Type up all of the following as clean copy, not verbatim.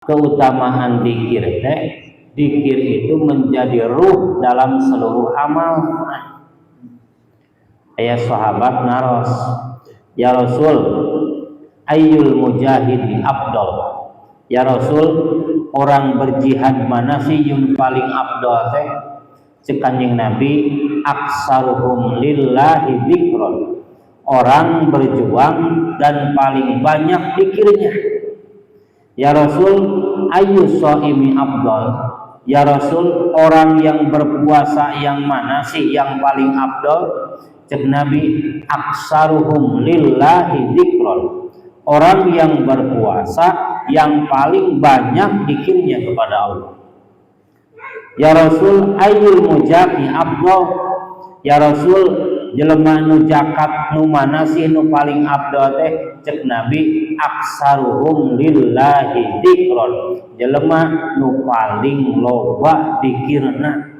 Keutamaan dikir teh, dikir itu menjadi ruh dalam seluruh amal. Aya sahabat naros, "Ya Rasul, ayyul mujahidi afdol?" Ya Rasul, orang berjihad mana sih yang paling afdol teh? Cek Kanjeng Nabi, "Aksaruhum lillahi dzikron." Orang berjuang dan paling banyak dikirnya. "Ya Rasul, ayyu shaimi afdol?" Ya Rasul, orang yang berpuasa yang mana sih yang paling afdol? Cek Nabi, "Aksaruhum lillahi dzikron." Orang yang berpuasa yang paling banyak dikirnya kepada Allah. "Ya Rasul, ayyul muzakki afdol?" Ya Rasul, jelema nu zakat nu mana sih nu paling afdol teh? Cek Nabi, "Aksaruhum lillahi dzikron." Jelema nu paling loba dikirna.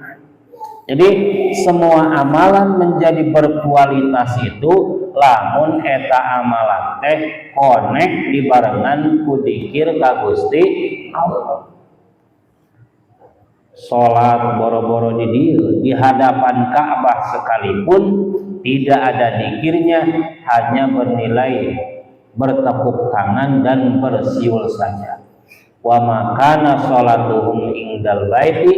Jadi semua amalan menjadi berkualitas itu lamun eta amalan teh konek dibarengan ku dikir ka Gusti Allah. Salat boro-boro di dieu, di hadapan Ka'bah sekalipun tidak ada dikirnya, hanya bernilai bertepuk tangan dan bersiul saja. Wa ma kana sholatuhum indal baiti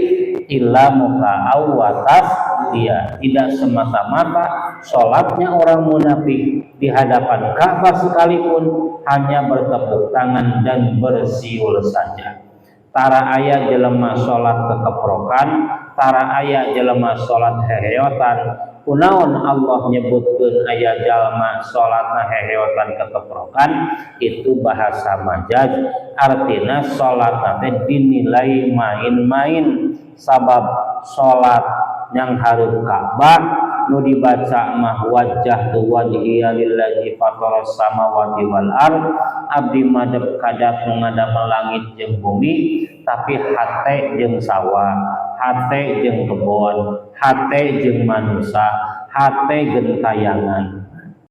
illa muka'aw wa tasdiyah. Tidak semata-mata sholatnya orang munafik di hadapan Ka'bah sekalipun hanya bertepuk tangan dan bersiul saja. Tara aya jelema salat kekeprokan, tara aya jelema salat heheotan. Kunaon Allah nyebutkeun aya jalma salatna heheotan, kekeprokan? Itu bahasa majaz, artinya salat teh dinilai main-main, sabab salat yang hareup Ka'bah nu dibaca mah wajjahtu wajhiya lillazi fataras samawati wal ard, abdi madep ka Dzat nu ngadamel langit jeung bumi, tapi hate jeung sawah, hate jeung kebon, hate jeung manusia, hate gentayangan.